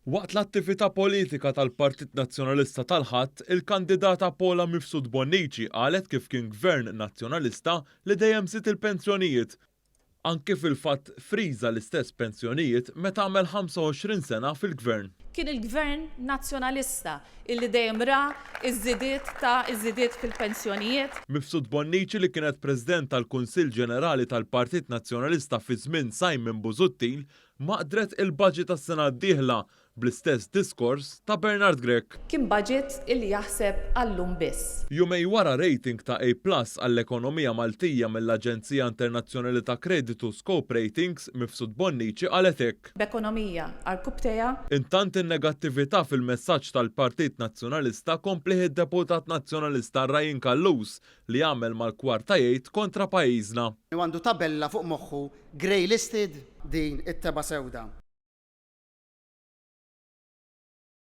Waqt l-attività politika tal-Partit Nazzjonalista tal-Ħadd, il-kandidata Paula Mifsud Bonnici qalet kif kien Gvern Nazzjonalista li dejjem żied il-pensjonijiet, anki fil-fatt friża l-istess pensjonijiet meta għamel 25 sena fil-Gvern. Kien il-Gvern Nazzjonalista illi dejjem ra ż-żidiet ta' ż-żidiet fil-pensjonijiet. Mifsud Bonnici li kienet President tal-Kunsill Ġenerali tal-Partit Nazzjonalista fi żmien Simon Busuttil maqdret il-budget għas-sena d-dieħla bl-istess diskors ta' Bernard Grech. Kien budget illi jaħseb għal-lum biss. Jumejn wara rating ta' A plus għall-ekonomija Maltija mill-aġenzija internazzjonali ta' kreditu Scope Ratings, Mifsud Bonnici qalet hekk. B'ekonomija għarkupptejha. Intant in-negattività fil-messaġġ tal-Partit Nazzjonalista komplih id-Deputat Nazzjonalista Ryan Callus li għamel mal-kwarta jgħid kontra pajjiżna. U għandu tabella fuq moħħu grey listed? Din it-tebgħa sewda.